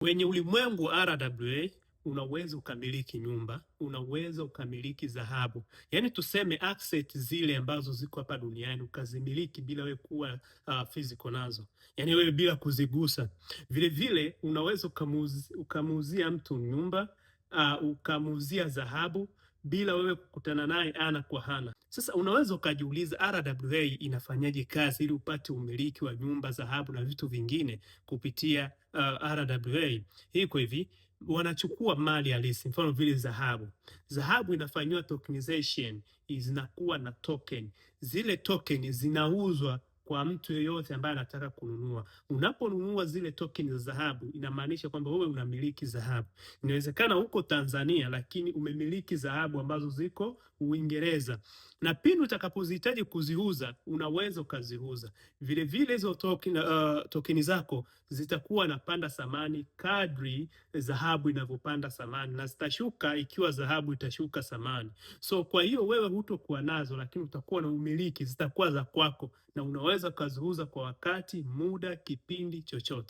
Kwenye ulimwengu wa RWA unaweza ukamiliki nyumba, unaweza ukamiliki dhahabu, yaani tuseme asset zile ambazo ziko hapa duniani ukazimiliki bila wewe kuwa physical nazo, yaani wewe bila kuzigusa. Vile vile unaweza ukamuuzia mtu nyumba, ukamuuzia dhahabu bila wewe kukutana naye ana kwa ana. Sasa unaweza ukajiuliza RWA inafanyaje kazi ili upate umiliki wa nyumba, dhahabu na vitu vingine kupitia RWA. Hii iko hivi, wanachukua mali halisi, mfano vile dhahabu. Dhahabu inafanyiwa tokenization, zinakuwa na token. Zile token zinauzwa kwa mtu yeyote ambaye anataka kununua. Unaponunua zile token za dhahabu, inamaanisha kwamba wewe unamiliki dhahabu. Inawezekana huko Tanzania, lakini umemiliki dhahabu ambazo ziko Uingereza, na pindi utakapozihitaji kuziuza unaweza ukaziuza. Vile vile hizo token zako zitakuwa napanda thamani kadri dhahabu inavyopanda thamani, na zitashuka ikiwa dhahabu itashuka thamani. So kwa hiyo wewe hutokuwa nazo, lakini utakuwa na umiliki, zitakuwa za kwako na unaweza ukaziuza kwa wakati, muda, kipindi chochote.